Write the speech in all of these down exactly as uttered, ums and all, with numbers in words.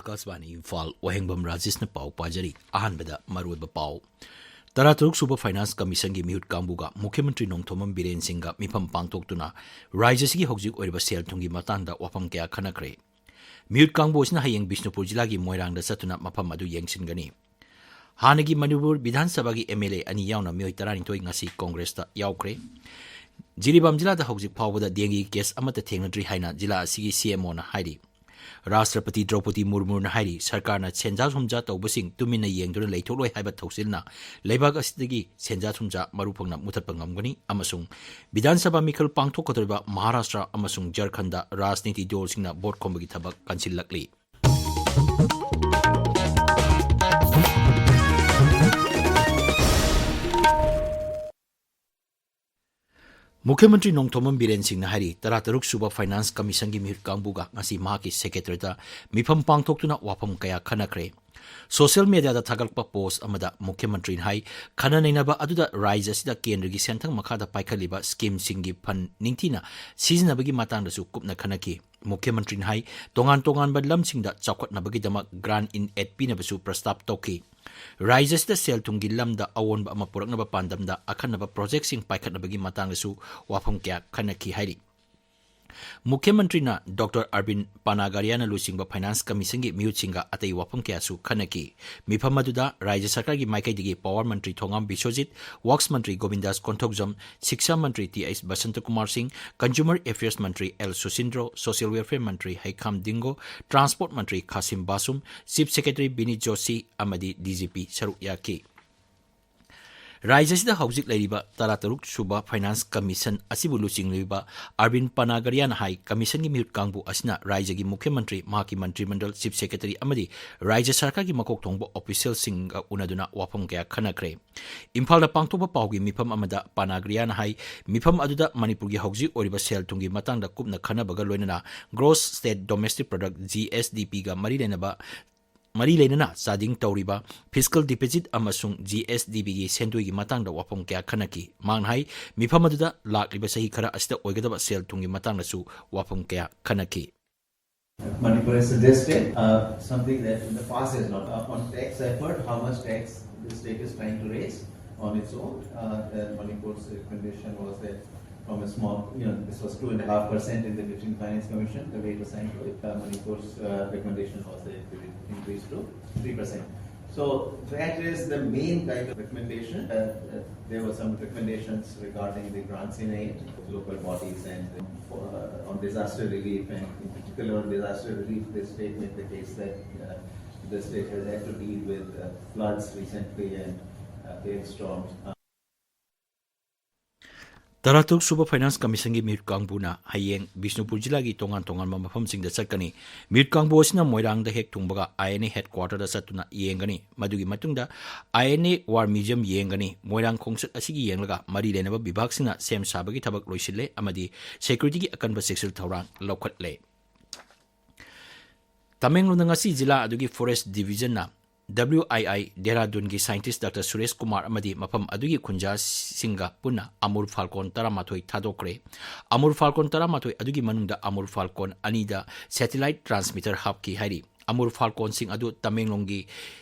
ꯑꯀꯥꯁꯕꯥꯅꯤ ꯏꯝꯐꯥꯜ, ꯋꯥꯍꯦꯡꯕꯝ ꯔꯥꯖꯦꯁꯅ ꯄꯥꯎ ꯄꯥꯖꯔꯤ꯫ ꯑꯍꯥꯟꯕꯗ ꯃꯔꯨꯑꯣꯏꯕ ꯄꯥꯎ꯫ ꯇꯔꯥꯇꯔꯨꯛ ꯁꯨꯕ ꯐꯥꯏꯅꯥꯟꯁ ꯀꯃꯤꯁꯟꯒꯤ ꯃꯤꯍꯨꯠ ꯀꯥꯡꯕꯨꯒ ꯃꯨꯈ꯭ꯌꯃꯟꯇ꯭ꯔꯤ ꯅꯣꯡꯊꯣꯝꯕꯝ ꯕꯤꯔꯦꯟ ꯁꯤꯡꯒ ꯃꯤꯐꯝ ꯄꯥꯡꯊꯣꯛꯇꯨꯅ ꯔꯥꯖ꯭ꯌ ꯑꯁꯤꯒꯤ ꯍꯧꯖꯤꯛ ꯑꯣꯏꯔꯤꯕ ꯁꯦꯜ ꯊꯨꯝꯒꯤ ꯃꯇꯥꯡꯗ ꯋꯥꯐꯝ ꯀꯌꯥ ꯈꯟꯅꯈ꯭ꯔꯦ꯫ ꯃꯤꯍꯨꯠ ꯀꯥꯡꯕꯨ ꯑꯁꯤꯅ ꯍꯌꯦꯡ ꯕꯤꯁꯅꯨꯄꯨꯔ ꯖꯤꯂꯥꯒꯤ ꯃꯣꯏꯔꯥꯡꯗ ꯆꯠꯇꯨꯅ ꯃꯐꯝ ꯑꯗꯨ ꯌꯦꯡꯁꯤꯟꯒꯅꯤ꯫ ꯍꯥꯟꯅꯒꯤ ꯃꯅꯤꯄꯨꯔ ꯕꯤꯙꯥꯟ ꯁꯚꯥꯒꯤ ꯑꯦꯝ ꯑꯦꯜ ꯑꯦ ꯑꯅꯤ ꯌꯥꯎꯅ ꯃꯤꯑꯣꯏ ꯇꯔꯥꯅꯤꯊꯣꯏ ꯉꯁꯤ ꯀꯣꯡꯒ꯭ꯔꯦꯁꯇ ꯌꯥꯎꯈ꯭ꯔꯦ꯫ ꯖꯤꯔꯤꯕꯥꯝ ꯖꯤꯂꯥꯗ ꯍꯧꯖꯤꯛ ꯐꯥꯎꯕꯗ ꯗꯦꯡꯒꯤ ꯀꯦꯁ ꯑꯃꯠꯇ ꯊꯦꯡꯅꯗ꯭ꯔꯤ ꯍꯥꯏꯅ ꯖꯤꯂꯥ ꯑꯁꯤꯒꯤ ꯁꯤ ꯑꯦꯝ ꯑꯣꯅ ꯍꯥꯏꯔꯤ꯫ ꯔꯥꯁꯇ꯭ꯔꯄꯇꯤ ꯗ꯭ꯔꯧꯄꯗꯤ ꯃꯨꯔꯃꯨꯅ ꯍꯥꯏꯔꯤ, ꯁꯔꯀꯥꯔꯅ ꯁꯦꯟꯖꯥ ꯊꯨꯝꯖꯥ ꯇꯧꯕꯁꯤꯡ ꯇꯨꯃꯤꯟꯅ ꯌꯦꯡꯗꯨꯅ ꯂꯩꯊꯣꯛꯂꯣꯏ ꯍꯥꯏꯕ ꯊꯧꯁꯤꯜꯅ ꯂꯩꯕꯥꯛ ꯑꯁꯤꯗꯒꯤ ꯁꯦꯟꯖꯥ ꯊꯨꯝꯖꯥ ꯃꯔꯨ ꯐꯪꯅ ꯃꯨꯊꯠꯄ ꯉꯝꯒꯅꯤ ꯑꯃꯁꯨꯡ ꯕꯤꯙꯥꯟ ꯁꯚꯥ ꯃꯤꯈꯜ ꯄꯥꯡꯊꯣꯛꯀꯗꯧꯔꯤꯕ ꯃꯍꯥꯔꯥꯁꯇ꯭ꯔ ꯑꯃꯁꯨꯡ ꯖꯔꯈꯟꯗ ꯔꯥꯖꯅꯤꯇꯤ ꯗꯣꯜꯁꯤꯡꯅ ꯚꯣꯠ ꯈꯣꯝꯕꯒꯤ ꯊꯕꯛ ꯀꯟꯁꯤꯜꯂꯛꯂꯤ꯫ ꯃꯨꯈ꯭ꯌꯃꯟꯇ꯭ꯔꯤ ꯅꯣꯡꯊꯣꯝꯕꯝ ꯕꯤꯔꯦꯟ ꯁꯤꯡꯅ ꯍꯥꯏꯔꯤ, ꯇꯔꯥꯇꯔꯨꯛ ꯁꯨꯕ ꯐꯥꯏꯅꯥꯟꯁ ꯀꯃꯤꯁꯟꯒꯤ ꯃꯤꯍꯨꯠ ꯀꯥꯡꯕꯨꯒ ꯉꯁꯤ ꯃꯍꯥꯛꯀꯤ ꯁꯦꯀ꯭ꯔꯦꯇꯔꯤꯌꯦꯠꯇ ꯃꯤꯐꯝ ꯄꯥꯡꯊꯣꯛꯇꯨꯅ ꯋꯥꯐꯝ ꯀꯌꯥ ꯈꯟꯅꯈ꯭ꯔꯦ꯫ ꯁꯣꯁꯤꯌꯦꯜ ꯃꯤꯗꯤꯌꯥꯗ ꯊꯥꯒꯠꯂꯛꯄ ꯄꯣꯁ ꯑꯃꯗ ꯃꯨꯈ꯭ꯌꯃꯟꯇ꯭ꯔꯤꯅ ꯍꯥꯏ, ꯈꯟꯅ ꯅꯩꯅꯕ ꯑꯗꯨꯗ ꯔꯥꯖ꯭ꯌ ꯑꯁꯤꯗ ꯀꯦꯟꯗ꯭ꯔꯒꯤ ꯁꯦꯟꯊꯪ ꯃꯈꯥꯗ ꯄꯥꯏꯈꯠꯂꯤꯕ ꯁ꯭ꯀꯤꯝꯁꯤꯡꯒꯤ ꯐꯟ ꯅꯤꯡꯊꯤꯅ ꯁꯤꯖꯤꯟꯅꯕꯒꯤ ꯃꯇꯥꯡꯗꯁꯨ ꯀꯨꯞꯅ ꯈꯟꯅꯈꯤ꯫ ꯃꯨꯈ꯭ꯌꯃꯟꯇ꯭ꯔꯤꯅ ꯍꯥꯏ, ꯇꯣꯉꯥꯟ ꯇꯣꯉꯥꯟꯕ ꯂꯝꯁꯤꯡꯗ ꯆꯥꯎꯈꯠꯅꯕꯒꯤꯗꯃꯛ grant in aid ꯄꯤꯅꯕꯁꯨ ꯄ꯭ꯔꯁꯇꯥꯞ ꯇꯧꯈꯤ꯫ ꯔꯥꯖ꯭ꯌ ꯑꯁꯤꯗ ꯁꯦꯜ ꯊꯨꯝꯒꯤ ꯂꯝꯗ ꯑꯑꯣꯟꯕ ꯑꯃ ꯄꯨꯔꯛꯅꯕ ꯄꯥꯟꯗꯝꯗ ꯑꯈꯟꯅꯕ ꯄ꯭ꯔꯣꯖꯦꯛꯁꯤꯡ ꯄꯥꯏꯈꯠꯅꯕꯒꯤ ꯃꯇꯥꯡꯗꯁꯨ ꯋꯥꯐꯝ ꯀꯌꯥ ꯈꯟꯅꯈꯤ ꯍꯥꯏꯔꯤ꯫ ꯃꯨꯈ꯭ꯌꯃꯟꯇ꯭ꯔꯤꯅ ꯗꯣꯛꯇꯔ ꯑꯔꯕꯤꯟ ꯄꯥꯅꯥꯒꯥꯔꯤꯌꯥꯅ ꯂꯨꯆꯤꯡꯕ ꯐꯥꯏꯅꯥꯟꯁ ꯀꯃꯤꯁꯟꯒꯤ ꯃꯤꯍꯨꯠꯁꯤꯡꯒ ꯑꯇꯩ ꯋꯥꯐꯝ ꯀꯌꯥꯁꯨ ꯈꯟꯅꯈꯤ꯫ ꯃꯤꯐꯝ ꯑꯗꯨꯗ ꯔꯥꯖ꯭ꯌ ꯁꯔꯀꯥꯔꯒꯤ ꯃꯥꯏꯀꯩꯗꯒꯤ ꯄꯥꯋꯔ ꯃꯟꯇ꯭ꯔꯤ ꯊꯣꯉꯥꯝ ꯕꯤꯁ꯭ꯋꯖꯤꯠ, ꯋꯥꯔꯛꯁ ꯃꯟꯇ꯭ꯔꯤ ꯒꯣꯕꯤꯟꯗꯥꯁ ꯀꯣꯟꯊꯧꯖꯝ, ꯁꯤꯛꯁꯥ ꯃꯟꯇ꯭ꯔꯤ ꯇꯤ ꯑꯩꯆ ꯕꯁꯟꯇꯀꯨꯃꯥꯔ ꯁꯤꯡ, ꯀꯟꯖꯨꯃꯔ ꯑꯦꯐꯤꯌꯔꯁ ꯃꯟꯇ꯭ꯔꯤ ꯑꯦꯜ ꯁꯨꯁꯤꯟꯗ꯭ꯔꯣ, ꯁꯣꯁꯤꯌꯦꯜ ꯋꯦꯜꯐꯤꯌꯔ ꯃꯟꯇ꯭ꯔꯤ ꯍꯩꯈꯥꯝ ꯗꯤꯡꯒꯣ, ꯇ꯭ꯔꯥꯟꯁꯄꯣꯔꯠ ꯃꯟꯇ꯭ꯔꯤ ꯈꯥꯁꯤꯝ ꯕꯥꯁꯨꯝ, ꯆꯤꯐ ꯁꯦꯀ꯭ꯔꯦꯇꯔꯤ ꯕꯤꯅꯤꯠ ꯖꯣꯁꯤ ꯑꯃꯗꯤ ꯗꯤ ꯖꯤ ꯄꯤ ꯁꯔꯨꯛ ꯌꯥꯈꯤ꯫ ꯔꯥꯖ꯭ꯌ ꯑꯁꯤꯗ ꯍꯧꯖꯤꯛ ꯂꯩꯔꯤꯕ ꯇꯔꯥꯇꯔꯨꯛ ꯁꯨꯕ ꯐꯥꯏꯅꯥꯟꯁ ꯀꯃꯤꯁꯟ ꯑꯁꯤꯕꯨ ꯂꯨꯆꯤꯡꯂꯤꯕ ꯑꯔꯕꯤꯟ ꯄꯥꯅꯥꯒꯥꯔꯤꯌꯥꯅ ꯍꯥꯏ, ꯀꯃꯤꯁꯟꯒꯤ ꯃꯤꯍꯨꯠ ꯀꯥꯡꯕꯨ ꯑꯁꯤꯅ ꯔꯥꯖ꯭ꯌꯒꯤ ꯃꯨꯈ꯭ꯌꯃꯟꯇ꯭ꯔꯤ, ꯃꯍꯥꯛꯀꯤ ꯃꯟꯇ꯭ꯔꯤꯃꯟꯗꯜ, ꯆꯤꯐ ꯁꯦꯀ꯭ꯔꯦꯇꯔꯤ ꯑꯃꯗꯤ ꯔꯥꯖ꯭ꯌ ꯁꯔꯀꯥꯔꯒꯤ ꯃꯀꯣꯛ ꯊꯣꯡꯕ ꯑꯣꯐꯤꯁꯤꯌꯦꯜꯁꯤꯡꯒ ꯎꯅꯗꯨꯅ ꯋꯥꯐꯝ ꯀꯌꯥ ꯈꯟꯅꯈ꯭ꯔꯦ꯫ ꯏꯝꯐꯥꯜꯗ ꯄꯥꯡꯊꯣꯛꯄ ꯄꯥꯎꯒꯤ ꯃꯤꯐꯝ ꯑꯃꯗ ꯄꯥꯅꯥꯒ꯭ꯔꯤꯌꯥꯅ ꯍꯥꯏ, ꯃꯤꯐꯝ ꯑꯗꯨꯗ ꯃꯅꯤꯄꯨꯔꯒꯤ ꯍꯧꯖꯤꯛ ꯑꯣꯏꯔꯤꯕ ꯁꯦꯜ ꯊꯨꯝꯒꯤ ꯃꯇꯥꯡꯗ ꯀꯨꯞꯅ ꯈꯟꯅꯕꯒ ꯂꯣꯏꯅꯅ Gross State Domestic Product, G S D ꯄꯤꯒ ꯃꯔꯤ ꯂꯩꯅꯕ, ꯃꯔꯤ ꯂꯩꯅꯅ ꯆꯥꯗꯤꯡ ꯇꯧꯔꯤꯕ ꯐꯤꯁꯀꯦꯜ ꯗꯤꯐꯤꯁꯤꯠ ꯑꯃꯁꯨꯡ ꯖꯤ ꯑꯦꯁ ꯗꯤ ꯄꯤꯒꯤ ꯁꯦꯟꯗꯣꯏꯒꯤ ꯃꯇꯥꯡꯗ ꯋꯥꯐꯝ ꯀꯌꯥ ꯈꯟꯅꯈꯤ꯫ ꯃꯍꯥꯛꯅ ꯍꯥꯏ, ꯃꯤꯐꯝ ꯑꯗꯨꯗ ꯂꯥꯛꯂꯤꯕ ꯆꯍꯤ ꯈꯔ ꯑꯁꯤꯗ ꯑꯣꯏꯒꯗꯕ ꯁꯦꯜ ꯊꯨꯝꯒꯤ ꯃꯇꯥꯡꯗꯁꯨ ꯋꯥꯐꯝ ꯀꯌꯥ ꯈꯟꯅꯈꯤ꯫ Manipur has suggested uh, something that in the past is not. Uh, on tax effort, how much tax the state is trying to raise on its own? Uh, then Manipur's recommendation was that from a small, you know, this was two and a half percent in the Deputy Finance Commission, the rate assigned to it. Uh, Manipur's uh, recommendation was that it increased to three percent. So that is the main kind of recommendation. Uh, uh, there were some recommendations regarding the grants in aid, local bodies, and uh, on disaster relief, and in particular on disaster relief, the state made the case that uh, the state has had to deal with uh, floods recently and uh, hailstorms. Uh, ꯇꯔꯥꯇꯔꯨꯛ ꯁꯨꯕ finance ꯀꯃꯤꯁꯟꯒꯤ ꯃꯤꯍꯨꯠ ꯀꯥꯡꯕꯨꯅ ꯍꯌꯦꯡ ꯕꯤꯁꯅꯨꯄꯨꯔ ꯖꯤꯂꯥꯒꯤ ꯇꯣꯉꯥꯟ ꯇꯣꯉꯥꯟꯕ ꯃꯐꯝꯁꯤꯡꯗ ꯆꯠꯀꯅꯤ꯫ ꯃꯤꯍꯨꯠ ꯀꯥꯡꯕꯨ ꯑꯁꯤꯅ ꯃꯣꯏꯔꯥꯡꯗ ꯍꯦꯛ ꯊꯨꯡꯕꯒ ꯑꯥꯏ ꯑꯦꯟ ꯑꯦ ꯍꯦꯗꯀ꯭ꯋꯥꯇꯔꯗ ꯆꯠꯇꯨꯅ ꯌꯦꯡꯒꯅꯤ꯫ ꯃꯗꯨꯒꯤ ꯃꯇꯨꯡꯗ ꯑꯥꯏ ꯑꯦꯟ ꯑꯦ ꯋꯥꯔ ꯃ꯭ꯌꯨꯖꯤꯌꯝ ꯌꯦꯡꯒꯅꯤ꯫ ꯃꯣꯏꯔꯥꯡ ꯈꯣꯡꯆꯠ ꯑꯁꯤꯒꯤ ꯌꯦꯡꯂꯒ ꯃꯔꯤ ꯂꯩꯅꯕ ꯕꯤꯚꯥꯒꯁꯤꯡꯅ ꯁꯦꯝ ꯁꯥꯕꯒꯤ ꯊꯕꯛ ꯂꯣꯏꯁꯤꯜꯂꯦ ꯑꯃꯗꯤ ꯁꯦꯀ꯭ꯌꯨꯔꯤꯇꯤꯒꯤ ꯑꯀꯟꯕ ꯆꯦꯛꯁꯤꯜ ꯊꯧꯔꯥꯡ ꯂꯧꯈꯠꯂꯦ꯫ ꯇꯃꯦꯡꯂꯣꯡꯗ ꯉꯁꯤ ꯖꯤꯂꯥ ꯑꯗꯨꯒꯤ ꯐꯣꯔꯦꯁ ꯗꯤꯕꯤꯖꯟꯅ ꯗꯕ꯭ꯂꯤꯎ ꯑꯥꯏ ꯑꯥꯏ ꯗꯦꯍꯔꯥꯗꯨꯟꯒꯤ ꯁꯥꯏꯟꯇꯤꯁ ꯗꯥꯛꯇꯔ ꯁꯨꯔꯦꯁ ꯀꯨꯃꯥꯔ ꯑꯃꯗꯤ ꯃꯐꯝ ꯑꯗꯨꯒꯤ ꯈꯨꯟꯖꯥꯁꯤꯡꯒ ꯄꯨꯟꯅ ꯑꯃꯨꯔ ꯐꯥꯜꯀꯣꯟ ꯇꯔꯥꯃꯥꯊꯣꯏ ꯊꯥꯗꯣꯛꯈ꯭ꯔꯦ꯫ ꯑꯃꯨꯔ ꯐꯥꯜꯀꯣꯟ ꯇꯔꯥꯃꯥꯊꯣꯏ ꯑꯗꯨꯒꯤ ꯃꯅꯨꯡꯗ ꯑꯃꯨꯔ ꯐꯥꯜꯀꯣꯟ ꯑꯅꯤꯗ ꯁꯦꯇꯤꯂꯥꯏꯠ ꯇ꯭ꯔꯥꯟꯁꯃꯤꯇꯔ ꯍꯥꯞꯈꯤ ꯍꯥꯏꯔꯤ꯫ ꯑꯃꯨꯔ ꯐꯥꯜꯀꯣꯟꯁꯤꯡ ꯑꯗꯨ ꯇꯃꯦꯡꯂꯣꯡꯒꯤ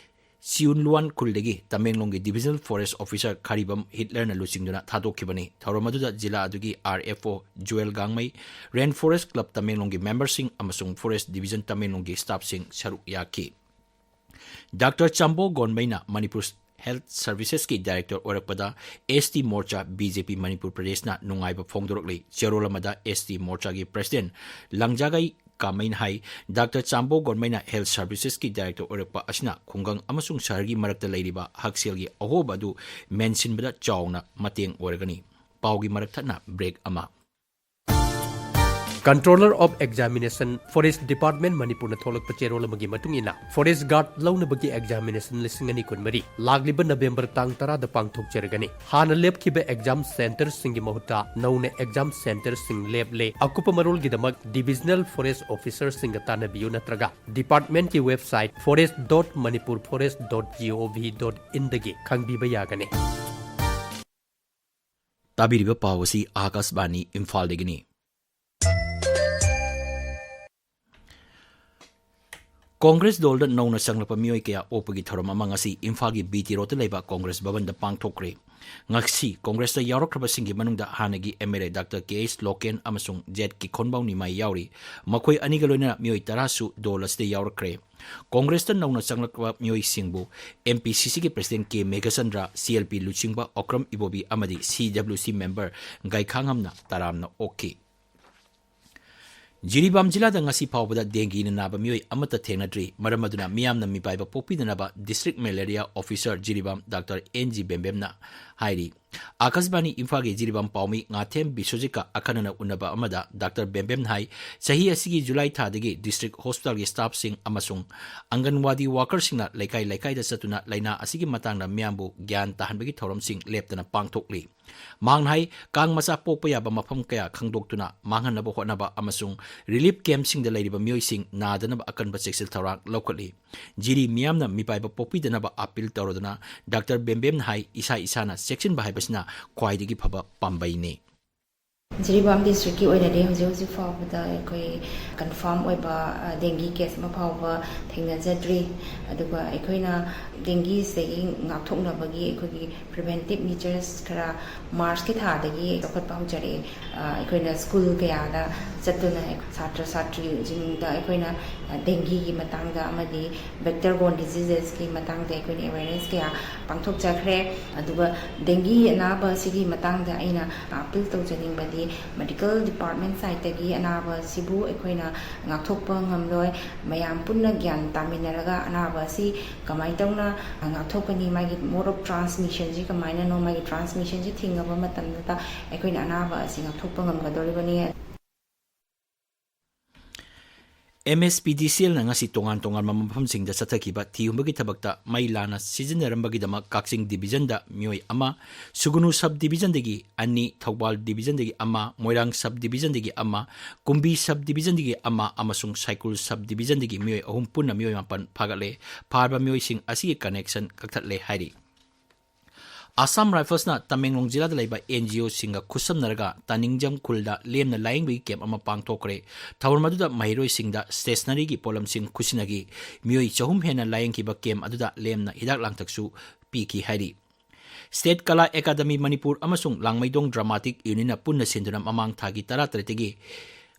ꯁꯤꯎꯟꯂꯨꯋꯥꯟ ꯈꯨꯜꯗꯒꯤ ꯇꯃꯦꯡꯂꯣꯡꯒꯤ ꯗꯤꯕꯤꯖꯅꯦꯜ ꯐꯣꯔꯦꯁ ꯑꯣꯐꯤꯁꯔ ꯈꯥꯔꯤꯕꯝ ꯍꯤꯠꯂꯔꯅ ꯂꯨꯆꯤꯡꯗꯨꯅ ꯊꯥꯗꯣꯛꯈꯤꯕꯅꯤ꯫ ꯊꯧꯔꯝ ꯑꯗꯨꯗ ꯖꯤꯂꯥ ꯑꯗꯨꯒꯤ ꯑꯥꯔ ꯑꯦꯐ ꯑꯣ ꯖꯨꯋꯦꯜ ꯒꯥꯡꯃꯩ, ꯔꯦꯟ ꯐꯣꯔꯦꯁ ꯀ꯭ꯂꯕ ꯇꯃꯦꯡꯂꯣꯡꯒꯤ ꯃꯦꯝꯕꯔꯁꯤꯡ ꯑꯃꯁꯨꯡ ꯐꯣꯔꯦꯁ ꯗꯤꯕꯤꯖꯟ ꯇꯃꯦꯡꯂꯣꯡꯒꯤ ꯁ꯭ꯇꯥꯐꯁꯤꯡ ꯁꯔꯨꯛ ꯌꯥꯈꯤ꯫ ꯗꯥꯛꯇꯔ ꯆꯥꯝꯕꯣ ꯒꯣꯟꯃꯩꯅ ꯃꯅꯤꯄꯨꯔ ꯍꯦꯜꯊ ꯁꯔꯚꯤꯁꯦꯁꯀꯤ ꯗꯥꯏꯔꯦꯛꯇꯔ ꯑꯣꯏꯔꯛꯄꯗ ꯑꯦꯁ ꯇꯤ ꯃꯣꯔꯆꯥ, ꯕꯤ ꯖꯦ ꯄꯤ ꯃꯅꯤꯄꯨꯔ ꯄ꯭ꯔꯗꯦꯁꯅ ꯅꯨꯡꯉꯥꯏꯕ ꯐꯣꯡꯗꯣꯔꯛꯂꯤ꯫ ꯆꯦꯔꯣꯜ ꯑꯃꯗ ꯑꯦꯁ ꯇꯤ ꯃꯣꯔꯆꯥꯒꯤ ꯄ꯭ꯔꯁꯤꯗꯦꯟ ꯂꯪꯖꯥꯒꯩ ꯀꯥꯃꯩꯅ ꯍꯥꯏ, ꯗꯥꯛꯇꯔ ꯆꯥꯝꯕꯣ ꯒꯣꯟꯃꯩꯅ ꯍꯦꯜꯊ ꯁꯔꯚꯤꯁꯦꯁꯀꯤ ꯗꯥꯏꯔꯦꯛꯇꯔ ꯑꯣꯏꯔꯛꯄ ꯑꯁꯤꯅ ꯈꯨꯡꯒꯪ ꯑꯃꯁꯨꯡ ꯁꯍꯔꯒꯤ ꯃꯔꯛꯇ ꯂꯩꯔꯤꯕ ꯍꯛꯁꯦꯜꯒꯤ ꯑꯍꯣꯕ ꯑꯗꯨ ꯃꯦꯟꯁꯤꯟꯕꯗ ꯆꯥꯎꯅ ꯃꯇꯦꯡ ꯑꯣꯏꯔꯒꯅꯤ꯫ ꯄꯥꯎꯒꯤ ꯃꯔꯛ ꯊꯠꯅ ꯕ꯭ꯔꯦꯛ ꯑꯃ꯫ Controller of Examination, Forest Department, ꯃꯅꯤꯄꯨꯔꯅ ꯊꯣꯛꯂꯛꯄ ꯆꯦꯔꯣꯜ ꯑꯃꯒꯤ ꯃꯇꯨꯡ ꯏꯟꯅ, ꯐꯣꯔꯦꯁ ꯒꯥꯔꯗ ꯂꯧꯅꯕꯒꯤ ꯑꯦꯛꯖꯥꯃꯤꯅꯦꯁꯟ ꯂꯤꯁꯤꯡ ꯑꯅꯤ ꯀꯨꯟꯃꯔꯤ ꯂꯥꯛꯂꯤꯕ ꯅꯕꯦꯝꯕꯔ ꯇꯥꯡ ꯇꯔꯥꯗ ꯄꯥꯡꯊꯣꯛꯆꯔꯒꯅꯤ꯫ ꯍꯥꯟꯅ ꯂꯦꯞꯈꯤꯕ ꯑꯦꯛꯖꯥꯝ ꯁꯦꯟꯇꯔꯁꯤꯡꯒꯤ ꯃꯍꯨꯠꯇ ꯅꯧꯅ ꯑꯦꯛꯖꯥꯝ ꯁꯦꯟꯇꯔꯁꯤꯡ ꯂꯦꯞꯂꯦ꯫ ꯑꯀꯨꯞꯄ ꯃꯔꯣꯜꯒꯤꯗꯃꯛ ꯗꯤꯕꯤꯖꯅꯦꯜ ꯐꯣꯔꯦꯁ ꯑꯣꯐꯤꯁꯔꯁꯤꯡꯒ ꯇꯥꯟꯅꯕꯤꯌꯨ ꯅꯠꯇ꯭ꯔꯒ ꯗꯤꯄꯥꯔꯠꯃꯦꯟꯠꯀꯤ website forest dot manipur forest dot gov dot in ꯗꯒꯤ ꯈꯪꯕꯤꯕ ꯌꯥꯒꯅꯤ꯫ ꯇꯥꯕꯤꯔꯤꯕ ꯄꯥꯎ ꯑꯁꯤ ꯑꯥꯀꯥꯁꯕꯥꯅꯤ ꯏꯝꯐꯥꯜꯗꯒꯤꯅꯤ꯫ ꯀꯣꯡꯒ꯭ꯔꯦꯁ ꯗꯣꯜꯗ ꯅꯧꯅ ꯆꯪꯂꯛꯄ ꯃꯤꯑꯣꯏ ꯀꯌꯥ ꯑꯣꯛꯄꯒꯤ ꯊꯧꯔꯝ ꯑꯃ ꯉꯁꯤ ꯏꯝꯐꯥꯜꯒꯤ ꯕꯤ ꯇꯤ ꯔꯣꯗꯇ ꯂꯩꯕ ꯀꯣꯡꯒ꯭ꯔꯦꯁ ꯚꯕꯟꯗ ꯄꯥꯡꯊꯣꯛꯈ꯭ꯔꯦ꯫ ꯉꯁꯤ ꯀꯣꯡꯒ꯭ꯔꯦꯁꯇ ꯌꯥꯎꯔꯛꯈ꯭ꯔꯕꯁꯤꯡꯒꯤ ꯃꯅꯨꯡꯗ ꯍꯥꯟꯅꯒꯤ M L A doctor K S local ꯑꯃꯁꯨꯡ ꯖꯦꯠ ꯀꯤꯈꯣꯟꯕꯥꯎ ꯅꯤꯃꯥꯏ ꯌꯥꯎꯔꯤ꯫ ꯃꯈꯣꯏ ꯑꯅꯤꯒ ꯂꯣꯏꯅꯅ ꯃꯤꯑꯣꯏ ꯇꯔꯥꯁꯨ ꯗꯣꯜ ꯑꯁꯤꯗ ꯌꯥꯎꯔꯛꯈ꯭ꯔꯦ꯫ ꯀꯣꯡꯒ꯭ꯔꯦꯁꯇ ꯅꯧꯅ ꯆꯪꯂꯛꯄ ꯃꯤꯑꯣꯏꯁꯤꯡꯕꯨ ꯑꯦꯝ ꯄꯤ ꯁꯤ ꯁꯤꯒꯤ ꯄ꯭ꯔꯁꯤꯗꯦꯟ ꯀꯦ ꯃꯦꯘꯆꯟꯗ꯭ꯔ, ꯁꯤ ꯑꯦꯜ ꯄꯤ ꯂꯨꯆꯤꯡꯕ ꯑꯣꯀ꯭ꯔꯝ ꯏꯕꯣꯕꯤ ꯑꯃꯗꯤ ꯁꯤ ꯗꯕ꯭ꯂꯤꯎ ꯁꯤ ꯃꯦꯝꯕꯔ ꯒꯥꯏꯈꯥꯉꯝꯅ ꯇꯔꯥꯝꯅ ꯑꯣꯛꯈꯤ꯫ ꯖꯤꯔꯤꯕꯥꯝ ꯖꯤꯂꯥꯗ ꯉꯁꯤ ꯐꯥꯎꯕꯗ ꯗꯦꯡꯒꯤꯅ ꯅꯥꯕ ꯃꯤꯑꯣꯏ ꯑꯃꯠꯇ ꯊꯦꯡꯅꯗ꯭ꯔꯤ꯫ ꯃꯔꯝ ꯑꯗꯨꯅ ꯃꯤꯌꯥꯝꯅ ꯃꯤꯄꯥꯏꯕ ꯄꯣꯛꯄꯤꯗꯅꯕ district malaria officer Jiribam doctor N G ꯕꯦꯝꯕꯦꯝꯅ ꯍꯥꯏꯔꯤ꯫ ꯑꯥꯀꯥꯁꯕꯥꯅꯤ ꯏꯝꯐꯥꯜꯒꯤ ꯖꯤꯔꯤꯕꯥꯝ ꯄꯥꯎꯃꯤ ꯉꯥꯊꯦꯝ ꯕꯤꯁ꯭ꯋꯖꯤꯠꯀ ꯑꯈꯟꯅꯅ ꯎꯟꯅꯕ ꯑꯃꯗ ꯗꯥꯛꯇꯔ ꯕꯦꯝꯕꯦꯝꯅ ꯍꯥꯏ, ꯆꯍꯤ ꯑꯁꯤꯒꯤ ꯖꯨꯂꯥꯏ ꯊꯥꯗꯒꯤ ꯗꯤꯁꯇ꯭ꯔꯤꯛ ꯍꯣꯁꯄꯤꯇꯥꯜꯒꯤ ꯁ꯭ꯇꯥꯐꯁꯤꯡ ꯑꯃꯁꯨꯡ ꯑꯪꯒꯟꯋꯥꯗꯤ ꯋꯥꯀꯔꯁꯤꯡꯅ ꯂꯩꯀꯥꯏ ꯂꯩꯀꯥꯏꯗ ꯆꯠꯇꯨꯅ ꯂꯥꯏꯅꯥ ꯑꯁꯤꯒꯤ ꯃꯇꯥꯡꯗ ꯃꯤꯌꯥꯝꯕꯨ ꯒ꯭ꯌꯥꯟ ꯇꯥꯍꯟꯕꯒꯤ ꯊꯧꯔꯝꯁꯤꯡ ꯂꯦꯞꯇꯅ ꯄꯥꯡꯊꯣꯛꯂꯤ꯫ ꯃꯍꯥꯛꯅ ꯍꯥꯏ, ꯀꯥꯡ ꯃꯆꯥ ꯄꯣꯛꯄ ꯌꯥꯕ ꯃꯐꯝ ꯀꯌꯥ ꯈꯪꯗꯣꯛꯇꯨꯅ ꯃꯥꯡꯍꯟꯅꯕ ꯍꯣꯠꯅꯕ ꯑꯃꯁꯨꯡ ꯔꯤꯂꯤꯐ ꯀꯦꯝꯞꯁꯤꯡꯗ ꯂꯩꯔꯤꯕ ꯃꯤꯑꯣꯏꯁꯤꯡ ꯅꯥꯗꯅꯕ ꯑꯀꯟꯕ ꯆꯦꯛꯁꯤꯜ ꯊꯧꯔꯥꯡ ꯂꯧꯈꯠꯂꯤ꯫ ꯖꯤꯔꯤ ꯃꯤꯌꯥꯝꯅ ꯃꯤꯄꯥꯏꯕ ꯄꯣꯛꯄꯤꯗꯅꯕ ꯑꯄꯤꯜ ꯇꯧꯔꯗꯨꯅ ꯗꯥꯛꯇꯔ ꯕꯦꯝꯕꯦꯝꯅ ꯍꯥꯏ, ꯏꯁꯥ ꯏꯁꯥꯅ ꯆꯦꯛꯁꯤꯟꯕ ꯍꯥꯏꯕꯁꯤꯅ ꯈ꯭ꯋꯥꯏꯗꯒꯤ ꯐꯕ ꯄꯥꯝꯕꯩꯅꯤ꯫ ꯖꯤꯔꯤꯕꯥꯝ ꯗꯤꯁꯇ꯭ꯔꯤꯛꯀꯤ ꯑꯣꯏꯅꯗꯤ ꯍꯧꯖꯤꯛ ꯍꯧꯖꯤꯛ ꯐꯥꯎꯕꯗ ꯑꯩꯈꯣꯏ ꯀꯟꯐꯥꯔꯝ ꯑꯣꯏꯕ, ꯑ, ꯗꯦꯡꯒꯤ ꯀꯦꯁ ꯑꯃ ꯐꯥꯎꯕ ꯊꯦꯡꯅꯖꯗ꯭ꯔꯤ꯫ ꯑꯗꯨꯒ ꯑꯩꯈꯣꯏꯅ ꯗꯦꯡꯒꯤꯁꯤꯗꯒꯤ ꯉꯥꯛꯊꯣꯛꯅꯕꯒꯤ ꯑꯩꯈꯣꯏꯒꯤ ꯄ꯭ꯔꯤꯚꯦꯟꯇꯤꯞ ꯃꯤꯖꯔꯁ ꯈꯔ ꯃꯥꯔꯆꯀꯤ ꯊꯥꯗꯒꯤ ꯂꯧꯈꯠꯄ ꯍꯧꯖꯔꯛꯑꯦ꯫ ꯑ, ꯑꯩꯈꯣꯏꯅ ꯁ꯭ꯀꯨꯜ ꯀꯌꯥꯗ ꯆꯠꯇꯨꯅ ꯁꯥꯇ꯭ꯔ ꯁꯥꯇ꯭ꯔꯤꯁꯤꯡꯗ ꯑꯩꯈꯣꯏꯅ, ꯑ, ꯗꯦꯡꯒꯤꯒꯤ ꯃꯇꯥꯡꯗ ꯑꯃꯗꯤ ꯕꯦꯛꯇꯔ ꯕꯣꯔꯟ ꯗꯤꯖꯤꯖꯦꯁꯀꯤ ꯃꯇꯥꯡꯗ ꯑꯩꯈꯣꯏꯅ ꯑꯦꯋꯦꯔꯅꯦꯁ ꯀꯌꯥ ꯄꯥꯡꯊꯣꯛꯆꯈ꯭ꯔꯦ꯫ ꯑꯗꯨꯒ ꯗꯦꯡꯒꯤ ꯑꯅꯥꯕ ꯑꯁꯤꯒꯤ ꯃꯇꯥꯡꯗ ꯑꯩꯅ ꯑꯄꯤꯜ ꯇꯧꯖꯅꯤꯡꯕꯗꯤ, ꯃꯦꯗꯤꯀꯦꯜ ꯗꯤꯄꯥꯔꯠꯃꯦꯟ ꯁꯥꯏꯠꯇꯒꯤ ꯑꯅꯥꯕ ꯑꯁꯤꯕꯨ ꯑꯩꯈꯣꯏꯅ ꯉꯥꯛꯊꯣꯛꯄ ꯉꯝꯂꯣꯏ꯫ ꯃꯌꯥꯝ ꯄꯨꯟꯅ ꯒ꯭ꯌꯥꯟ ꯇꯥꯃꯤꯟꯅꯔꯒ ꯑꯅꯥꯕ ꯑꯁꯤ ꯀꯃꯥꯏꯅ ꯇꯧꯅ ꯉꯥꯛꯊꯣꯛꯀꯅꯤ, ꯃꯥꯒꯤ mode of transmission ꯁꯤ ꯀꯃꯥꯏꯅꯅꯣ, ꯃꯥꯒꯤ transmission ꯁꯤ ꯊꯤꯡꯉꯕ ꯃꯇꯝꯗꯇ ꯑꯩꯈꯣꯏꯅ ꯑꯅꯥꯕ ꯑꯁꯤ ꯉꯥꯛꯊꯣꯛꯄ ꯉꯝꯒꯗꯧꯔꯤꯕꯅꯤ꯫ ꯑꯦꯝ ꯑꯦꯁ ꯄꯤ ꯗꯤ ꯁꯤ ꯑꯦꯜꯅ ꯉꯁꯤ ꯇꯣꯉꯥꯟ ꯇꯣꯉꯥꯟꯕ ꯃꯐꯝꯁꯤꯡꯗ ꯆꯠꯊꯈꯤꯕ ꯊꯤꯍꯨꯝꯕꯒꯤ ꯊꯕꯛꯇ ꯃꯩ ꯂꯥꯟꯅ ꯁꯤꯖꯤꯟꯅꯔꯝꯕꯒꯤꯗꯃꯛ ꯀꯛꯆꯤꯡ ꯗꯤꯕꯤꯖꯟꯗ ꯃꯤꯑꯣꯏ ꯑꯃ, ꯁꯨꯒꯨꯅꯨ ꯁꯕ ꯗꯤꯕꯤꯖꯟꯗꯒꯤ ꯑꯅꯤ, ꯊꯧꯕꯥꯜ ꯗꯤꯕꯤꯖꯟꯗꯒꯤ ꯑꯃ, ꯃꯣꯏꯔꯥꯡ ꯁꯕ ꯗꯤꯕꯤꯖꯟꯗꯒꯤ ꯑꯃ, ꯀꯨꯝꯕꯤ ꯁꯕ ꯗꯤꯕꯤꯖꯟꯗꯒꯤ ꯑꯃ ꯑꯃꯁꯨꯡ ꯁꯥꯏꯀꯨꯜ ꯁꯕ ꯗꯤꯕꯤꯖꯟꯗꯒꯤ ꯃꯤꯑꯣꯏ ꯑꯍꯨꯝ, ꯄꯨꯟꯅ ꯃꯤꯑꯣꯏ ꯃꯥꯄꯟ ꯐꯥꯒꯠꯂꯦ꯫ ꯐꯥꯔꯕ ꯃꯤꯑꯣꯏꯁꯤꯡ ꯑꯁꯤꯒꯤ ꯀꯅꯦꯛꯁꯟ ꯀꯛꯊꯠꯂꯦ ꯍꯥꯏꯔꯤ꯫ ꯑꯁꯥꯝ ꯔꯥꯏꯐꯜꯁꯅ ꯇꯃꯦꯡꯂꯣꯡ ꯖꯤꯂꯥꯗ ꯂꯩꯕ ꯑꯦꯟ ꯖꯤ ꯑꯣꯁꯤꯡꯒ ꯈꯨꯠꯁꯝꯅꯔꯒ ꯇꯥꯅꯤꯡꯖꯝ ꯈꯨꯜꯗ ꯂꯦꯝꯅ ꯂꯥꯌꯦꯡꯕꯒꯤ ꯀꯦꯝꯞ ꯑꯃ ꯄꯥꯡꯊꯣꯛꯈ꯭ꯔꯦ꯫ ꯊꯧꯔꯝ ꯑꯗꯨꯗ ꯃꯍꯩꯔꯣꯏꯁꯤꯡꯗ ꯁ꯭ꯇꯦꯁꯅꯔꯤꯒꯤ ꯄꯣꯠꯂꯝꯁꯤꯡ ꯈꯨꯠꯁꯤꯟꯅꯈꯤ꯫ ꯃꯤꯑꯣꯏ ꯆꯍꯨꯝ ꯍꯦꯟꯅ ꯂꯥꯌꯦꯡꯈꯤꯕ ꯀꯦꯝꯞ ꯑꯗꯨꯗ ꯂꯦꯝꯅ ꯍꯤꯗꯥꯛ ꯂꯥꯡꯊꯛꯁꯨ ꯄꯤꯈꯤ ꯍꯥꯏꯔꯤ꯫ ꯁ꯭ꯇꯦꯠ ꯀꯂꯥ ꯑꯦꯀꯥꯗꯃꯤ ꯃꯅꯤꯄꯨꯔ ꯑꯃꯁꯨꯡ ꯂꯥꯡꯃꯩꯗꯣꯡ ꯗ꯭ꯔꯃꯥꯇꯤꯛ ꯌꯨꯅꯤꯌꯟꯅ ꯄꯨꯟꯅ ꯁꯤꯟꯗꯨꯅ ꯃꯃꯥꯡ ꯊꯥꯒꯤ ꯇꯔꯥꯇꯔꯦꯠꯇꯒꯤ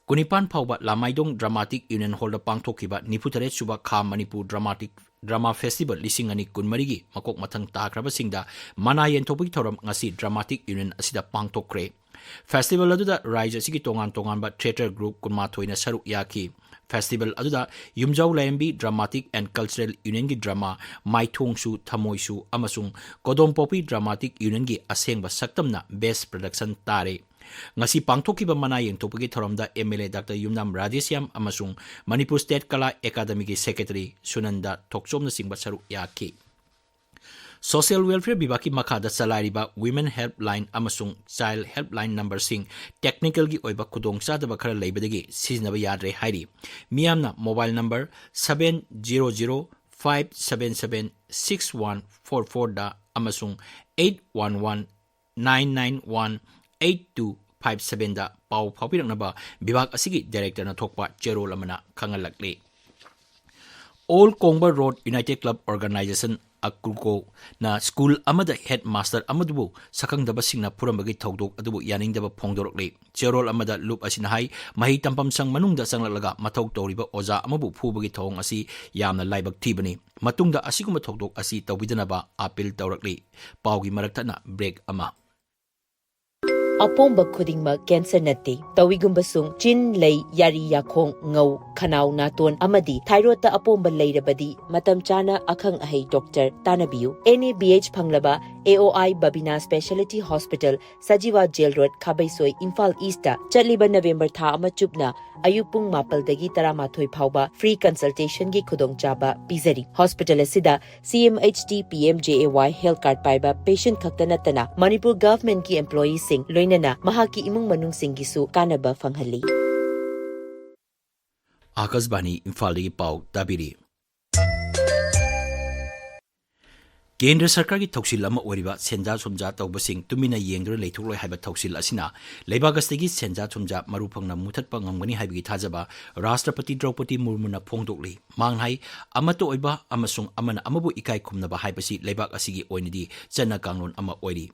ꯀꯨꯟꯅꯤꯄꯥꯟ ꯐꯥꯎꯕ ꯂꯥꯃꯥꯏꯗꯣꯡ ꯗ꯭ꯔꯃꯥꯇꯤꯛ ꯌꯨꯅꯤꯌꯟ ꯍꯣꯜꯗ ꯄꯥꯡꯊꯣꯛꯈꯤꯕ ꯅꯤꯐꯨꯇꯔꯦꯠ ꯁꯨꯕ ꯈꯥ ꯃꯅꯤꯄꯨꯔ ꯗ꯭ꯔꯃꯥꯇꯤꯛ ꯗ꯭ꯔꯃꯥ ꯐꯦꯁꯇꯤꯚꯦꯜ ꯂꯤꯁꯤꯡ ꯑꯅꯤ ꯀꯨꯟꯃꯔꯤꯒꯤ ꯃꯀꯣꯛ ꯃꯊꯪ ꯇꯥꯈ꯭ꯔꯕꯁꯤꯡꯗ ꯃꯅꯥ ꯌꯦꯟꯊꯣꯛꯄꯒꯤ ꯊꯧꯔꯝ ꯉꯁꯤ ꯗ꯭ꯔꯃꯥꯇꯤꯛ ꯌꯨꯅꯤꯌꯟ ꯑꯁꯤꯗ ꯄꯥꯡꯊꯣꯛꯈ꯭ꯔꯦ꯫ ꯐꯦꯁꯇꯤꯚꯦꯜ ꯑꯗꯨꯗ ꯔꯥꯏꯖ ꯑꯁꯤꯒꯤ ꯇꯣꯉꯥꯟ ꯇꯣꯉꯥꯟꯕ ꯊꯤꯌꯦꯇꯔ ꯒ꯭ꯔꯨꯞ ꯀꯨꯟꯃꯥꯊꯣꯏꯅ ꯁꯔꯨꯛ ꯌꯥꯈꯤ꯫ ꯐꯦꯁꯇꯤꯚꯦꯜ ꯑꯗꯨꯗ ꯌꯨꯝꯖꯥꯎ ꯂꯥꯏꯔꯦꯝꯕꯤ ꯗ꯭ꯔꯃꯥꯇꯤꯛ ꯑꯦꯟ ꯀꯜꯆꯔꯦꯜ ꯌꯨꯅꯤꯌꯟꯒꯤ ꯗ꯭ꯔꯃꯥ ꯃꯥꯏꯊꯣꯡꯁꯨ ꯊꯃꯣꯏꯁꯨ ꯑꯃꯁꯨꯡ ꯀꯣꯗꯣꯝꯄꯣꯛꯄꯤ ꯗ꯭ꯔꯃꯥꯇꯤꯛ ꯌꯨꯅꯤꯌꯟꯒꯤ ꯑꯁꯦꯡꯕ ꯁꯛꯇꯝꯅ ꯕꯦꯁ ꯄ꯭ꯔꯗꯛꯁꯟ ꯇꯥꯔꯦ꯫ ꯉꯁꯤ ꯄꯥꯡꯊꯣꯛꯈꯤꯕ ꯃꯅꯥ ꯌꯦꯡꯊꯣꯛꯄꯒꯤ ꯊꯧꯔꯝꯗ ꯑꯦꯝ ꯑꯦꯜ ꯑꯦ ꯗꯥꯛꯇꯔ ꯌꯨꯝꯅꯥꯝ ꯔꯥꯙꯦꯁ꯭ꯌꯥꯝ ꯑꯃꯁꯨꯡ ꯃꯅꯤꯄꯨꯔ ꯁ꯭ꯇꯦꯠ ꯀꯂꯥ ꯑꯦꯀꯥꯗꯃꯤꯒꯤ ꯁꯦꯀ꯭ꯔꯦꯇꯔꯤ ꯁꯨꯅꯟꯗ ꯊꯣꯛꯆꯣꯝꯅꯆꯤꯡꯕ ꯁꯔꯨꯛ ꯌꯥꯈꯤ꯫ ꯁꯣꯁꯤꯌꯦꯜ ꯋꯦꯜꯐꯤꯌꯔ ꯕꯤꯚꯥꯒꯀꯤ ꯃꯈꯥꯗ ꯆꯂꯥꯏꯔꯤꯕ ꯋꯤꯃꯦꯟ ꯍꯦꯜꯞꯂꯥꯏꯟ ꯑꯃꯁꯨꯡ ꯆꯥꯏꯜ ꯍꯦꯜꯞꯂꯥꯏꯟ ꯅꯝꯕꯔꯁꯤꯡ ꯇꯦꯛꯅꯤꯀꯦꯜꯒꯤ ꯑꯣꯏꯕ ꯈꯨꯗꯣꯡꯆꯥꯗꯕ ꯈꯔ ꯂꯩꯕꯗꯒꯤ ꯁꯤꯖꯤꯟꯅꯕ ꯌꯥꯗ꯭ꯔꯦ ꯍꯥꯏꯔꯤ꯫ ꯃꯤꯌꯥꯝꯅ mobile number seven zero zero five seven seven six one four four ꯗ ꯑꯃꯁꯨꯡ eight one one nine nine one eight two five seven ꯗ ꯄꯥꯎ ꯐꯥꯎꯕꯤꯔꯛꯅꯕ ꯕꯤꯚꯥꯒ ꯑꯁꯤꯒꯤ ꯗꯥꯏꯔꯦꯛꯇꯔꯅ ꯊꯣꯛꯄ ꯆꯦꯔꯣꯜ ꯑꯃꯅ ꯈꯪꯍꯜꯂꯛꯂꯤ꯫ All Kongba road united club organisation, ꯑꯀꯨꯔꯀꯣꯅ ꯁ꯭ꯀꯨꯜ ꯑꯃꯗ ꯍꯦꯗ ꯃꯥꯁꯇꯔ ꯑꯃꯗꯨꯕꯨ ꯁꯛꯈꯪꯗꯕꯁꯤꯡꯅ ꯐꯨꯔꯝꯕꯒꯤ ꯊꯧꯗꯣꯛ ꯑꯗꯨꯕꯨ ꯌꯥꯅꯤꯡꯗꯕ ꯐꯣꯡꯗꯣꯔꯛꯂꯤ꯫ ꯆꯦꯔꯣꯜ ꯑꯃꯗ ꯂꯨꯞ ꯑꯁꯤꯅ ꯍꯥꯏ, ꯃꯍꯩ ꯇꯝꯐꯝ ꯁꯪ ꯃꯅꯨꯡꯗ ꯆꯪꯂꯛꯂꯒ ꯃꯊꯧ ꯇꯧꯔꯤꯕ ꯑꯣꯖꯥ ꯑꯃꯕꯨ ꯐꯨꯕꯒꯤ ꯊꯧꯑꯣꯡ ꯑꯁꯤ ꯌꯥꯝꯅ ꯂꯥꯏꯕꯛ ꯊꯤꯕꯅꯤ꯫ ꯃꯇꯨꯡꯗ ꯑꯁꯤꯒꯨꯝꯕ ꯊꯧꯗꯣꯛ ꯑꯁꯤ ꯇꯧꯕꯤꯗꯅꯕ ꯑꯥꯄꯤꯜ ꯇꯧꯔꯛꯂꯤ꯫ ꯄꯥꯎꯒꯤ ꯃꯔꯛ ꯊꯠꯅ ꯕ꯭ꯔꯦꯛ ꯑꯃ꯫ ꯑꯄꯣꯝꯕ ꯈꯨꯗꯤꯡꯃꯛ ꯀꯦꯟꯁꯔ ꯅꯠꯇꯦ꯫ ꯇꯧꯏꯒꯨꯝꯕꯁꯨꯡ ꯆꯤꯟ, ꯂꯩ, ꯌꯥꯔꯤ, ꯌꯥꯈꯣꯡ, ꯉꯧ, ꯈꯅꯥꯎ, ꯅꯥꯇꯣꯟ ꯑꯃꯗꯤ ꯊꯥꯏꯔꯣꯏꯗꯇ ꯑꯄꯣꯝꯕ ꯂꯩꯔꯕꯗꯤ ꯃꯇꯝ ꯆꯥꯅ ꯑꯈꯪ ꯑꯍꯩ ꯗꯣꯛꯇꯔ ꯇꯥꯟꯅꯕꯤꯌꯨ꯫ ꯑꯦꯟ ꯑꯦ ꯕꯤ ꯑꯩꯆ ꯐꯪꯂꯕ A O I Babina speciality hospital, Sajiwa jail road, Khabeisoi, Imphal east ꯆꯠꯂꯤꯕ ꯅꯕꯦꯝꯕꯔ ꯊꯥ ꯑꯃ ꯆꯨꯞꯅ ꯑꯌꯨꯛ ꯄꯨꯡ ꯃꯥꯄꯜꯗꯒꯤ ꯇꯔꯥꯃꯥꯊꯣꯏ ꯐꯥꯎꯕ ꯐ꯭ꯔꯤ ꯀꯟꯁꯜꯇꯦꯁꯟꯒꯤ ꯈꯨꯗꯣꯡꯆꯥꯕ ꯄꯤꯖꯔꯤ꯫ ꯍꯣꯁꯄꯤꯇꯥꯜ ꯑꯁꯤꯗ C M H D P M J A Y health card ꯄꯥꯏꯕ ꯄꯦꯁꯦꯟꯠ ꯈꯛꯇ ꯅꯠꯇꯅ ꯃꯅꯤꯄꯨꯔ ꯒꯚꯔꯟꯃꯦꯟꯠꯀꯤ ꯑꯦꯝꯄ꯭ꯂꯣꯌꯤꯁꯤꯡ ꯂꯣꯏꯅꯅ ꯃꯍꯥꯛꯀꯤ ꯏꯃꯨꯡ ꯃꯅꯨꯡꯁꯤꯡꯒꯤꯁꯨ ꯀꯥꯟꯅꯕ ꯐꯪꯍꯜꯂꯤ꯫ ꯑꯥꯀꯥꯁꯕꯥꯅꯤ ꯏꯝꯐꯥꯜꯗꯒꯤ ꯄꯥꯎ ꯇꯥꯕꯤꯔꯤ꯫ ꯀꯦꯟꯗ꯭ꯔ ꯁꯔꯀꯥꯔꯒꯤ ꯊꯧꯁꯤꯜ ꯑꯃ ꯑꯣꯏꯔꯤꯕ ꯁꯦꯟꯖꯥ ꯊꯨꯝꯖꯥ ꯇꯧꯕꯁꯤꯡ ꯇꯨꯃꯤꯟꯅ ꯌꯦꯡꯗꯨꯅ ꯂꯩꯊꯣꯛꯂꯣꯏ ꯍꯥꯏꯕ ꯊꯧꯁꯤꯜ ꯑꯁꯤꯅ ꯂꯩꯕꯥꯛ ꯑꯁꯤꯗꯒꯤ ꯁꯦꯟꯖꯥ ꯊꯨꯝꯖꯥ ꯃꯔꯨ ꯐꯪꯅ ꯃꯨꯊꯠꯄ ꯉꯝꯒꯅꯤ ꯍꯥꯏꯕꯒꯤ ꯊꯥꯖꯕ ꯔꯥꯁꯇ꯭ꯔꯄꯇꯤ ꯗ꯭ꯔꯧꯄꯗꯤ ꯃꯨꯔꯃꯨꯅ ꯐꯣꯡꯗꯣꯛꯂꯤ꯫ ꯃꯍꯥꯛꯅ ꯍꯥꯏ, ꯑꯃꯠꯇ ꯑꯣꯏꯕ ꯑꯃꯁꯨꯡ ꯑꯃꯅ ꯑꯃꯕꯨ ꯏꯀꯥꯏ ꯈꯨꯝꯅꯕ ꯍꯥꯏꯕꯁꯤ ꯂꯩꯕꯥꯛ ꯑꯁꯤꯒꯤ ꯑꯣꯏꯅꯗꯤ ꯆꯠꯅ ꯀꯥꯡꯂꯣꯟ ꯑꯃ ꯑꯣꯏꯔꯤ꯫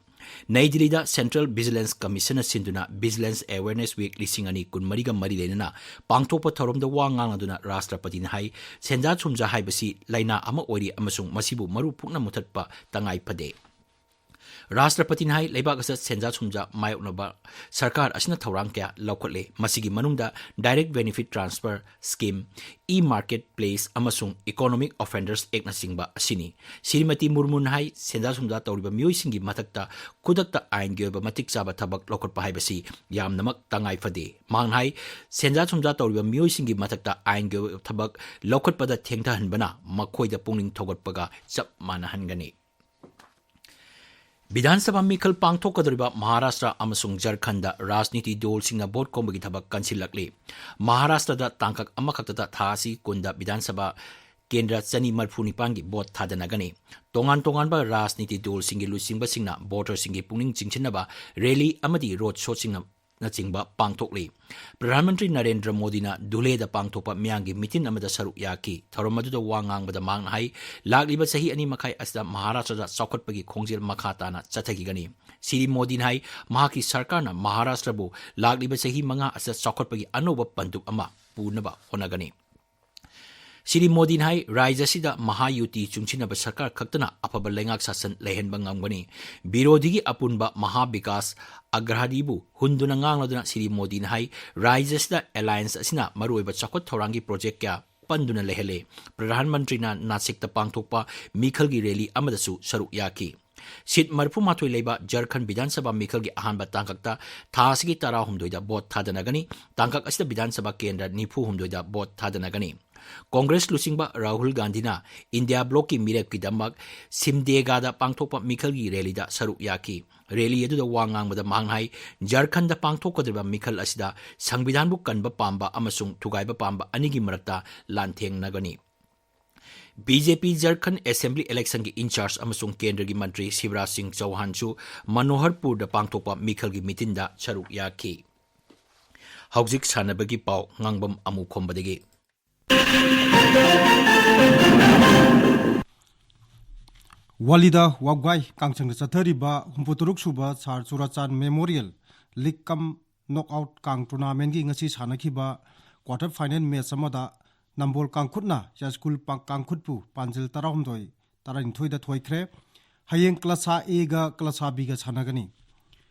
ꯅꯩ ꯗꯤꯜꯂꯤꯗ Central Vigilance Commissionꯅ ꯁꯤꯟꯗꯨꯅ Vigilance Awareness Week ꯂꯤꯁꯤꯡ ꯑꯅꯤ ꯀꯨꯟꯃꯔꯤꯒ ꯃꯔꯤ ꯂꯩꯅꯅ ꯄꯥꯡꯊꯣꯛꯄ ꯊꯧꯔꯝꯗ ꯋꯥ ꯉꯥꯡꯂꯗꯨꯅ ꯔꯥꯁꯇ꯭ꯔꯄꯇꯤꯅ ꯍꯥꯏ, ꯁꯦꯟꯖꯥ ꯊꯨꯝꯖꯥ ꯍꯥꯏꯕꯁꯤ ꯂꯥꯏꯅꯥ ꯑꯃ ꯑꯣꯏꯔꯤ ꯑꯃꯁꯨꯡ ꯃꯁꯤꯕꯨ ꯃꯔꯨ ꯐꯨꯛꯅ ꯃꯨꯊꯠꯄ ꯇꯉꯥꯏ ꯐꯗꯦ꯫ ꯔꯥꯁꯇ꯭ꯔꯄꯇꯤꯅ ꯍꯥꯏ, ꯂꯩꯕꯥꯛ ꯑꯁꯤꯗ ꯁꯦꯟꯖꯥ ꯊꯨꯝꯖꯥ ꯃꯥꯌꯣꯛꯅꯕ ꯁꯔꯀꯥꯔ ꯑꯁꯤꯅ ꯊꯧꯔꯥꯡ ꯀꯌꯥ ꯂꯧꯈꯠꯂꯦ꯫ ꯃꯁꯤꯒꯤ ꯃꯅꯨꯡꯗ Direct Benefit Transfer Scheme, E-Marketplace ꯑꯃꯁꯨꯡ Economic Offenders Actꯅꯆꯤꯡꯕ ꯑꯁꯤꯅꯤ꯫ ꯁ꯭ꯔꯤꯃꯇꯤ ꯃꯨꯔꯃꯨꯅ ꯍꯥꯏ, ꯁꯦꯟꯖꯥ ꯊꯨꯝꯖꯥ ꯇꯧꯔꯤꯕ ꯃꯤꯑꯣꯏꯁꯤꯡꯒꯤ ꯃꯊꯛꯇ ꯈꯨꯗꯛꯇ ꯑꯥꯏꯟꯒꯤ ꯑꯣꯏꯕ ꯃꯇꯤꯛ ꯆꯥꯕ ꯊꯕꯛ ꯂꯧꯈꯠꯄ ꯍꯥꯏꯕꯁꯤ ꯌꯥꯝꯅꯃꯛ ꯇꯉꯥꯏ ꯐꯗꯦ꯫ ꯃꯍꯥꯛꯅ ꯍꯥꯏ, ꯁꯦꯟꯖꯥ ꯊꯨꯝꯖꯥ ꯇꯧꯔꯤꯕ ꯃꯤꯑꯣꯏꯁꯤꯡꯒꯤ ꯃꯊꯛꯇ ꯑꯥꯏꯟꯒꯤ ꯑꯣꯏꯕ ꯊꯕꯛ ꯂꯧꯈꯠꯄꯗ ꯊꯦꯡꯊꯍꯟꯕꯅ ꯃꯈꯣꯏꯗ ꯄꯨꯛꯅꯤꯡ ꯊꯧꯒꯠꯄꯒ ꯆꯞ ꯃꯥꯟꯅꯍꯟꯒꯅꯤ꯫ ꯕꯤꯙꯥꯟ ꯁꯚꯥ ꯃꯤꯈꯜ ꯄꯥꯡꯊꯣꯛꯀꯗꯧꯔꯤꯕ ꯃꯍꯥꯔꯥꯁꯇ꯭ꯔ ꯑꯃꯁꯨꯡ ꯖꯔꯈꯟꯗ ꯔꯥꯖꯅꯤꯇꯤ ꯗꯣꯜꯁꯤꯡꯅ ꯚꯣꯠ ꯈꯣꯝꯕꯒꯤ ꯊꯕꯛ ꯀꯟꯁꯤꯜꯂꯛꯂꯤ꯫ ꯃꯍꯥꯔꯥꯁꯇ꯭ꯔꯗ ꯇꯥꯡꯀꯛ ꯑꯃꯈꯛꯇꯗ ꯊꯥ ꯑꯁꯤ ꯀꯨꯟꯗ ꯕꯤꯙꯥꯟ ꯁꯚꯥ ꯀꯦꯟꯗ꯭ꯔ ꯆꯅꯤ ꯃꯔꯤꯐꯨ ꯅꯤꯄꯥꯟꯒꯤ ꯚꯣꯠ ꯊꯥꯗꯅꯒꯅꯤ꯫ ꯇꯣꯉꯥꯟ ꯇꯣꯉꯥꯟꯕ ꯔꯥꯖꯅꯤꯇꯤ ꯗꯣꯜꯁꯤꯡꯒꯤ ꯂꯨꯆꯤꯡꯕꯁꯤꯡꯅ ꯚꯣꯇꯔꯁꯤꯡꯒꯤ ꯄꯨꯛꯅꯤꯡ ꯆꯤꯡꯁꯤꯟꯅꯕ ꯔꯦꯂꯤ ꯑꯃꯗꯤ ꯔꯣꯗ ꯁꯣꯁꯤꯡꯅ ꯅꯆꯤꯡꯕ ꯄꯥꯡꯊꯣꯛꯂꯤ꯫ ꯄ꯭ꯔꯙꯥꯟ ꯃꯟꯇ꯭ꯔꯤ ꯅꯔꯦꯟꯗ꯭ꯔ ꯃꯣꯗꯤꯅ ꯙꯨꯂꯦꯗ ꯄꯥꯡꯊꯣꯛꯄ ꯃꯤꯌꯥꯝꯒꯤ ꯃꯤꯇꯤꯟ ꯑꯃꯗ ꯁꯔꯨꯛ ꯌꯥꯈꯤ꯫ ꯊꯧꯔꯝ ꯑꯗꯨꯗ ꯋꯥ ꯉꯥꯡꯕꯗ ꯃꯍꯥꯛꯅ ꯍꯥꯏ, ꯂꯥꯛꯂꯤꯕ ꯆꯍꯤ ꯑꯅꯤ ꯃꯈꯥꯏ ꯑꯁꯤꯗ ꯃꯍꯥꯔꯥꯁꯇ꯭ꯔꯗ ꯆꯥꯎꯈꯠꯄꯒꯤ ꯈꯣꯡꯖꯦꯜ ꯃꯈꯥ ꯇꯥꯅ ꯆꯠꯊꯈꯤꯒꯅꯤ꯫ ꯁ꯭ꯔꯤ ꯃꯣꯗꯤꯅ ꯍꯥꯏ, ꯃꯍꯥꯛꯀꯤ ꯁꯔꯀꯥꯔꯅ ꯃꯍꯥꯔꯥꯁꯇ꯭ꯔꯕꯨ ꯂꯥꯛꯂꯤꯕ ꯆꯍꯤ ꯃꯉꯥ ꯑꯁꯤꯗ ꯆꯥꯎꯈꯠꯄꯒꯤ ꯑꯅꯧꯕ ꯄꯟꯗꯨꯞ ꯑꯃ ꯄꯨꯅꯕ ꯍꯣꯠꯅꯒꯅꯤ꯫ ꯁ꯭ꯔꯤ ꯃꯣꯗꯤꯅ ꯍꯥꯏ, ꯔꯥꯖ꯭ꯌ ꯑꯁꯤꯗ ꯃꯍꯥꯌꯨꯇꯤ ꯆꯨꯡꯁꯤꯟꯅꯕ ꯁꯔꯀꯥꯔ ꯈꯛꯇꯅ ꯑꯐꯕ ꯂꯩꯉꯥꯛ ꯁꯥꯁꯟ ꯂꯩꯍꯟꯕ ꯉꯝꯒꯅꯤ꯫ ꯕꯤꯔꯣꯙꯤꯒꯤ ꯑꯄꯨꯟꯕ ꯃꯍꯥ ꯕꯤꯀꯥꯁ ꯑꯒ꯭ꯔꯥꯗꯤꯕꯨ ꯍꯨꯟꯗꯨꯅ ꯉꯥꯡꯂꯗꯨꯅ ꯁ꯭ꯔꯤ ꯃꯣꯗꯤꯅ ꯍꯥꯏ, ꯔꯥꯖ꯭ꯌ ꯑꯁꯤꯗ ꯑꯦꯂꯥꯌꯟꯁ ꯑꯁꯤꯅ ꯃꯔꯨꯑꯣꯏꯕ ꯆꯥꯎꯈꯠ ꯊꯧꯔꯥꯡꯒꯤ ꯄ꯭ꯔꯣꯖꯦꯛ ꯀꯌꯥ ꯄꯟꯗꯨꯅ ꯂꯩꯍꯜꯂꯦ꯫ ꯄ꯭ꯔꯙꯥꯟ ꯃꯟꯇ꯭ꯔꯤꯅ ꯅꯥꯁꯤꯛꯇ ꯄꯥꯡꯊꯣꯛꯄ ꯃꯤꯈꯜꯒꯤ ꯔꯦꯂꯤ ꯑꯃꯗꯁꯨ ꯁꯔꯨꯛ ꯌꯥꯈꯤ꯫ ꯁꯤꯠ ꯃꯔꯤꯐꯨ ꯃꯥꯊꯣꯏ ꯂꯩꯕ ꯖꯔꯈꯟ ꯕꯤꯙꯥꯟ ꯁꯚꯥ ꯃꯤꯈꯜꯒꯤ ꯑꯍꯥꯟꯕ ꯇꯥꯡꯀꯛꯇ ꯊꯥ ꯑꯁꯤꯒꯤ ꯇꯔꯥꯍꯨꯝꯗꯣꯏꯗ ꯚꯣꯠ ꯊꯥꯗꯅꯒꯅꯤ꯫ ꯇꯥꯡꯀꯛ ꯑꯁꯤꯗ ꯕꯤꯙꯥꯟ ꯁꯚꯥ ꯀꯦꯟꯗ꯭ꯔ ꯅꯤꯐꯨ ꯍꯨꯝꯗꯣꯏꯗ ꯚꯣꯠ ꯊꯥꯗꯅꯒꯅꯤ꯫ ꯀꯣꯡꯒ꯭ꯔꯦꯁ ꯂꯨꯆꯤꯡꯕ ꯔꯥꯍꯨꯜ ꯒꯥꯟꯙꯤꯅ ꯏꯟꯗꯤꯌꯥ ꯕ꯭ꯂꯣꯛꯀꯤ ꯃꯤꯔꯦꯞꯀꯤꯗꯃꯛ ꯁꯤꯝꯗꯦꯒꯥꯗ ꯄꯥꯡꯊꯣꯛꯄ ꯃꯤꯈꯜꯒꯤ ꯔꯦꯂꯤꯗ ꯁꯔꯨꯛ ꯌꯥꯈꯤ꯫ ꯔꯦꯂꯤ ꯑꯗꯨꯗ ꯋꯥ ꯉꯥꯡꯕꯗ ꯃꯍꯥꯛꯅ ꯍꯥꯏ, ꯖꯔꯈꯟꯗ ꯄꯥꯡꯊꯣꯛꯀꯗꯧꯔꯤꯕ ꯃꯤꯈꯜ ꯑꯁꯤꯗ ꯁꯪꯕꯤꯙꯥꯟꯕꯨ ꯀꯟꯕ ꯄꯥꯝꯕ ꯑꯃꯁꯨꯡ ꯊꯨꯒꯥꯏꯕ ꯄꯥꯝꯕ ꯑꯅꯤꯒꯤ ꯃꯔꯛꯇ ꯂꯥꯟꯊꯦꯡꯅꯒꯅꯤ꯫ ꯕꯤ ꯖꯦ ꯄꯤ ꯖꯔꯈꯟ ꯑꯦꯁꯦꯝꯕ꯭ꯂꯤ ꯏꯂꯦꯛꯁꯟꯒꯤ ꯏꯟꯆꯥꯔꯖ ꯑꯃꯁꯨꯡ ꯀꯦꯟꯗ꯭ꯔꯒꯤ ꯃꯟꯇ꯭ꯔꯤ ꯁꯤꯕꯔꯥꯖ ꯁꯤꯡ ꯆꯧꯍꯥꯟꯁꯨ ꯃꯅꯣꯍꯔꯄꯨꯔꯗ ꯄꯥꯡꯊꯣꯛꯄ ꯃꯤꯈꯜꯒꯤ ꯃꯤꯇꯤꯟꯗ ꯁꯔꯨꯛ ꯌꯥꯈꯤ꯫ ꯍꯧꯖꯤꯛ ꯁꯥꯟꯅꯕꯒꯤ ꯄꯥꯎ ꯉꯥꯡꯕꯝ ꯑꯃꯨꯈꯣꯝꯕꯗꯒꯤ꯫ ꯋꯥꯂꯤꯗ ꯋꯥꯕꯒꯥꯏ ꯀꯥꯡꯆꯪꯗ ꯆꯠꯊꯔꯤꯕ ꯍꯨꯝꯐꯨꯇꯔꯨꯛ ꯁꯨꯕ ꯁꯥꯔ ꯆꯨꯔꯥꯆꯥꯟ ꯃꯦꯃꯣꯔꯤꯌꯦꯜ ꯂꯤꯒ ꯀꯝ ꯅꯣꯛ ꯑꯥꯎꯠ ꯀꯥꯡ ꯇꯣꯔꯅꯥꯃꯦꯟꯒꯤ ꯉꯁꯤ ꯁꯥꯟꯅꯈꯤꯕ ꯀ꯭ꯋꯥꯇꯔ ꯐꯥꯏꯅꯦꯜ ꯃꯦꯆ ꯑꯃꯗ ꯅꯝꯕꯣꯜ ꯀꯥꯡꯈꯨꯠꯅ ꯌꯥꯏꯁ꯭ꯀꯨꯜ ꯄꯥ-, ꯀꯥꯡꯈꯨꯠꯄꯨ ꯄꯥꯟꯖꯤꯜ ꯇꯔꯥꯍꯨꯝꯗꯣꯏ, ꯇꯔꯥꯅꯤꯊꯣꯏꯗ ꯊꯣꯏꯈ꯭ꯔꯦ꯫ ꯍꯌꯦꯡ ꯀ꯭ꯂꯥꯁꯥ ꯑꯦꯒ ꯀ꯭ꯂꯥꯁꯥ ꯕꯤꯒ ꯁꯥꯟꯅꯒꯅꯤ꯫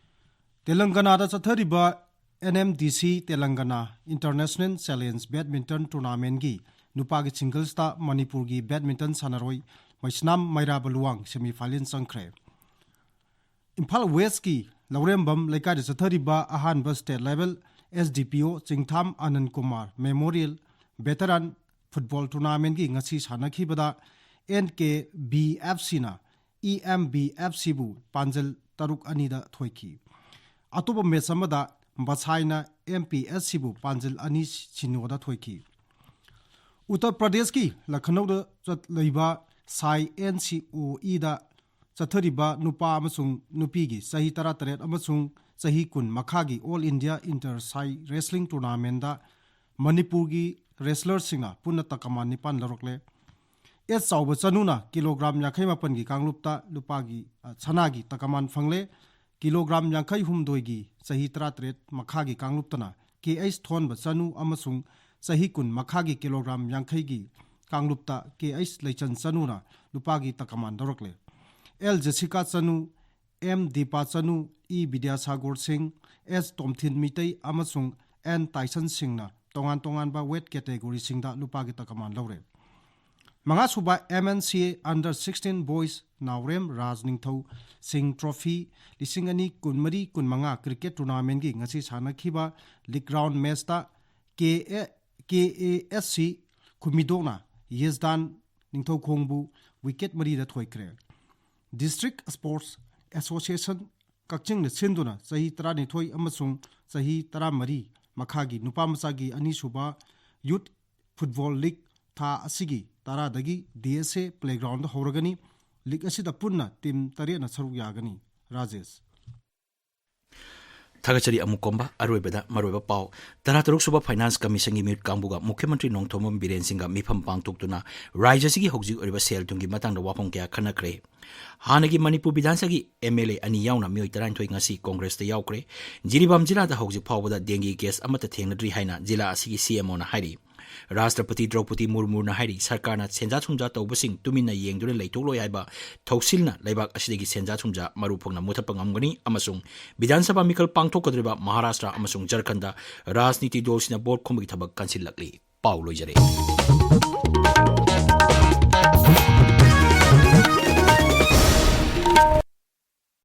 ꯇꯦꯂꯪꯒꯅꯥꯗ ꯆꯠꯊꯔꯤꯕ ꯑꯦꯟ ꯑꯦꯝ ꯗꯤ ꯁꯤ ꯇꯦꯂꯪꯒꯅꯥ ꯏꯟꯇꯔꯅꯦꯁꯅꯦꯜ ꯆꯦꯂꯦꯟꯖ ꯕꯦꯗꯃꯤꯟꯇꯟ ꯇꯣꯔꯅꯥꯃꯦꯟꯒꯤ ꯅꯨꯄꯥꯒꯤ ꯁꯤꯡꯒꯜꯁꯇ ꯃꯅꯤꯄꯨꯔꯒꯤ ꯕꯦꯗꯃꯤꯟꯇꯟ ꯁꯥꯟꯅꯔꯣꯏ ꯃꯩꯁꯅꯥꯝ ꯃꯩꯔꯥꯕ ꯂꯨꯋꯥꯡ ꯁꯦꯃꯤꯐꯥꯏꯅꯦꯜ ꯆꯪꯈ꯭ꯔꯦ꯫ ꯏꯝꯐꯥꯜ ꯋꯦꯁꯀꯤ ꯂꯧꯔꯦꯝꯕꯝ ꯂꯩꯀꯥꯏꯗ ꯆꯠꯊꯔꯤꯕ ꯑꯍꯥꯟꯕ ꯁ꯭ꯇꯦꯠ ꯂꯦꯚꯦꯜ ꯑꯦꯁ ꯗꯤ ꯄꯤ ꯑꯣ ꯆꯤꯡꯊꯥꯝ ꯑꯅꯟ ꯀꯨꯃꯥꯔ ꯃꯦꯃꯣꯔꯤꯌꯦꯜ ꯚꯦꯇꯔꯥꯟ ꯐꯨꯠꯕꯣꯜ ꯇꯣꯔꯅꯥꯃꯦꯟꯒꯤ ꯉꯁꯤ ꯁꯥꯟꯅꯈꯤꯕꯗ ꯑꯦꯟ ꯀꯦ ꯕꯤ ꯑꯦꯐ ꯁꯤꯅ ꯏ ꯑꯦꯝ ꯕꯤ ꯑꯦꯐ ꯁꯤꯕꯨ ꯄꯥꯟꯖꯜ ꯇꯔꯨꯛ ꯑꯅꯤꯗ ꯊꯣꯏꯈꯤ꯫ ꯑꯇꯣꯞꯄ ꯃꯦꯆ ꯑꯃꯗ ꯕꯁꯥꯏꯅ ꯑꯦꯝ ꯄꯤ ꯑꯦꯁ ꯁꯤꯕꯨ ꯄꯥꯟꯖꯜ ꯑꯅꯤ ꯁꯤꯅꯣꯗ ꯊꯣꯏꯈꯤ꯫ ꯎꯠꯇꯔ ꯄ꯭ꯔꯗꯦꯁꯀꯤ ꯂꯈꯅꯧꯗ ꯆꯠ-, ꯂꯩꯕ ꯁꯥꯏ ꯑꯦꯟ ꯁꯤ ꯑꯣ ꯏꯗ ꯆꯠꯊꯔꯤꯕ ꯅꯨꯄꯥ ꯑꯃꯁꯨꯡ ꯅꯨꯄꯤꯒꯤ ꯆꯍꯤ ꯇꯔꯥꯇꯔꯦꯠ ꯑꯃꯁꯨꯡ ꯆꯍꯤ ꯀꯨꯟ ꯃꯈꯥꯒꯤ ꯑꯣꯜ ꯏꯟꯗꯤꯌꯥ ꯏꯟꯇꯔ ꯁꯥꯏ ꯔꯦꯁꯂꯤꯡ ꯇꯣꯔꯅꯥꯃꯦꯟꯗ ꯃꯅꯤꯄꯨꯔꯒꯤ ꯔꯦꯁꯂꯔꯁꯤꯡꯅ ꯄꯨꯟꯅ ꯇꯀꯃꯥꯟ ꯅꯤꯄꯥꯟ ꯂꯧꯔꯛꯂꯦ꯫ ꯑꯦꯁ ꯆꯥꯎꯕ ꯆꯅꯨꯅ ꯀꯤꯂꯣꯒ꯭ꯔꯥꯝ ꯌꯥꯡꯈꯩ ꯃꯥꯄꯟꯒꯤ ꯀꯥꯡꯂꯨꯞꯇ ꯂꯨꯄꯥꯒꯤ, ꯑ, ꯁꯅꯥꯒꯤ ꯇꯀꯃꯥꯟ ꯐꯪꯂꯦ꯫ ꯀꯤꯂꯣꯒ꯭ꯔꯥꯝ ꯌꯥꯡꯈꯩ ꯍꯨꯝꯗꯣꯏꯒꯤ ꯆꯍꯤ ꯇꯔꯥꯇꯔꯦꯠ ꯃꯈꯥꯒꯤ ꯀꯥꯡꯂꯨꯞꯇꯅ ꯀꯦ ꯑꯩꯆ ꯊꯣꯟꯕ ꯆꯅꯨ ꯑꯃꯁꯨꯡ ꯆꯍꯤ ꯀꯨꯟ ꯃꯈꯥꯒꯤ ꯀꯤꯂꯣꯒ꯭ꯔꯥꯝ ꯌꯥꯡꯈꯩꯒꯤ ꯀꯥꯡꯂꯨꯞꯇ ꯀꯦ ꯑꯩꯆ ꯂꯩꯆꯟ ꯆꯅꯨꯅ ꯂꯨꯄꯥꯒꯤ ꯇꯀꯃꯥꯟ ꯂꯧꯔꯛꯂꯦ꯫ ꯑꯦꯜ ꯖꯦꯁꯤꯀꯥ ꯆꯅꯨ, ꯑꯦꯝ ꯗꯤꯄꯥ ꯆꯅꯨ, ꯏ ꯕꯤꯗ꯭ꯌꯥꯁꯥꯒꯣꯔ ꯁꯤꯡ, ꯑꯦꯁ ꯇꯣꯝꯊꯤꯟ ꯃꯤꯇꯩ ꯑꯃꯁꯨꯡ ꯑꯦꯟ ꯇꯥꯏꯁꯟ ꯁꯤꯡꯅ ꯇꯣꯉꯥꯟ ꯇꯣꯉꯥꯟꯕ ꯋꯦꯠ ꯀꯦꯇꯦꯒꯣꯔꯤꯁꯤꯡꯗ ꯂꯨꯄꯥꯒꯤ ꯇꯀꯃꯥꯟ ꯂꯧꯔꯦ꯫ ꯃꯉꯥꯁꯨꯕ ꯑꯦꯝ ꯑꯦꯟ ꯁꯤ ꯑꯦ ꯑꯟꯗꯔ ꯁꯤꯛꯁꯇꯤꯟ ꯕꯣꯏꯁ ꯅꯥꯎꯔꯦꯝ ꯔꯥꯖ ꯅꯤꯡꯊꯧ ꯁꯤꯡ ꯇ꯭ꯔꯣꯐꯤ ꯂꯤꯁꯤꯡ ꯑꯅꯤ ꯀꯨꯟꯃꯔꯤ ꯀꯨꯟꯃꯉꯥ ꯀ꯭ꯔꯤꯀꯦꯠ ꯇꯣꯔꯅꯥꯃꯦꯟꯒꯤ ꯉꯁꯤ ꯁꯥꯟꯅꯈꯤꯕ league round ꯃꯦꯆꯇ K A, K A S C ꯈꯨꯃꯤꯗꯣꯛꯅ ꯌꯦꯁꯗꯥꯟ ꯅꯤꯡꯊꯧꯈꯣꯡꯕꯨ wicket ꯃꯔꯤꯗ ꯊꯣꯏꯈ꯭ꯔꯦ꯫ ꯗꯤꯁꯇ꯭ꯔꯤꯛ ꯁ꯭ꯄꯣꯔꯠꯁ ꯑꯦꯁꯣꯁꯤꯌꯦꯁꯟ ꯀꯛꯆꯤꯡꯅ ꯁꯤꯟꯗꯨꯅ ꯆꯍꯤ ꯇꯔꯥꯅꯤꯊꯣꯏ ꯑꯃꯁꯨꯡ ꯆꯍꯤ ꯇꯔꯥꯃꯔꯤ ꯃꯈꯥꯒꯤ ꯅꯨꯄꯥ ꯃꯆꯥꯒꯤ ꯑꯅꯤꯁꯨꯕ ꯌꯨꯠ ꯐꯨꯠꯕꯣꯜ ꯂꯤꯒ ꯊꯥ ꯑꯁꯤꯒꯤ ꯇꯔꯥꯗꯒꯤ ꯗꯤ ꯑꯦꯁ ꯑꯦ ꯄ꯭ꯂꯦꯒ꯭ꯔꯥꯎꯟꯗ ꯍꯧꯔꯒꯅꯤ꯫ ꯂꯤꯒ ꯑꯁꯤꯗ ꯄꯨꯟꯅ ꯇꯤꯝ ꯇꯔꯦꯠꯅ ꯁꯔꯨꯛ ꯌꯥꯒꯅꯤ꯫ ꯔꯥꯖꯦꯁ꯫ ꯊꯥꯒꯠꯆꯔꯤ ꯑꯃꯨꯛ ꯀꯣꯝꯕ꯫ ꯑꯔꯣꯏꯕꯗ ꯃꯔꯨꯑꯣꯏꯕ ꯄꯥꯎ꯫ ꯇꯔꯥꯇꯔꯨꯛ ꯁꯨꯕ ꯐꯥꯏꯅꯥꯟꯁ ꯀꯃꯤꯁꯟꯒꯤ ꯃꯤꯍꯨꯠ ꯀꯥꯡꯕꯨꯒ ꯃꯨꯈ꯭ꯌ ꯃꯟꯇ꯭ꯔꯤ ꯅꯣꯡꯊꯣꯝꯕꯝ ꯕꯤꯔꯦꯟ ꯁꯤꯡꯒ ꯃꯤꯐꯝ ꯄꯥꯡꯊꯣꯛꯇꯨꯅ ꯔꯥꯖ꯭ꯌ ꯑꯁꯤꯒꯤ ꯍꯧꯖꯤꯛ ꯑꯣꯏꯔꯤꯕ ꯁꯦꯜ ꯊꯨꯝꯒꯤ ꯃꯇꯥꯡꯗ ꯋꯥꯐꯝ ꯀꯌꯥ ꯈꯟꯅꯈ꯭ꯔꯦ꯫ ꯍꯥꯟꯅꯒꯤ ꯃꯅꯤꯄꯨꯔ ꯕꯤꯙꯥꯟ ꯁꯚꯥꯒꯤ ꯑꯦꯝ ꯑꯦꯜ ꯑꯦ ꯑꯅꯤ ꯌꯥꯎꯅ ꯃꯤꯑꯣꯏ ꯇꯔꯥꯅꯤꯊꯣꯏ ꯉꯁꯤ ꯀꯣꯡꯒ꯭ꯔꯦꯁꯇ ꯌꯥꯎꯈ꯭ꯔꯦ꯫ ꯖꯤꯔꯤꯕꯥꯝ ꯖꯤꯂꯥꯗ ꯍꯧꯖꯤꯛ ꯐꯥꯎꯕꯗ ꯗꯦꯡꯒꯤ ꯀꯦꯁ ꯑꯃꯠꯇ ꯊꯦꯡꯅꯗ꯭ꯔꯤ ꯍꯥꯏꯅ ꯖꯤꯂꯥ ꯑꯁꯤꯒꯤ ꯁꯤ ꯑꯦꯝ ꯑꯣꯅ ꯍꯥꯏꯔꯤ꯫ ꯔꯥꯁꯇ꯭ꯔꯄꯇꯤ ꯗ꯭ꯔꯧꯄꯗꯤ ꯃꯨꯔꯃꯨꯅ ꯍꯥꯏꯔꯤ, ꯁꯔꯀꯥꯔꯅ ꯁꯦꯟꯖꯥ ꯊꯨꯝꯖꯥ ꯇꯧꯕꯁꯤꯡ ꯇꯨꯃꯤꯟꯅ ꯌꯦꯡꯗꯨꯅ ꯂꯩꯊꯣꯛꯂꯣꯏ ꯍꯥꯏꯕ ꯊꯧꯁꯤꯜꯅ ꯂꯩꯕꯥꯛ ꯑꯁꯤꯗꯒꯤ ꯁꯦꯟꯖꯥ ꯊꯨꯝꯖꯥ ꯃꯔꯨ ꯐꯪꯅ ꯃꯨꯊꯠꯄ ꯉꯝꯒꯅꯤ ꯑꯃꯁꯨꯡ ꯕꯤꯙꯥꯟ ꯁꯚꯥ ꯃꯤꯈꯜ ꯄꯥꯡꯊꯣꯛꯀꯗꯧꯔꯤꯕ ꯃꯍꯥꯔꯥꯁꯇ꯭ꯔ ꯑꯃꯁꯨꯡ ꯖꯔꯈꯟꯗ ꯔꯥꯖꯅꯤꯇꯤ ꯗꯣꯜꯁꯤꯡꯅ ꯚꯣꯠ ꯈꯣꯝꯕꯒꯤ ꯊꯕꯛ ꯀꯟꯁꯤꯜꯂꯛꯂꯤ꯫ ꯄꯥꯎ ꯂꯣꯏꯖꯔꯦ꯫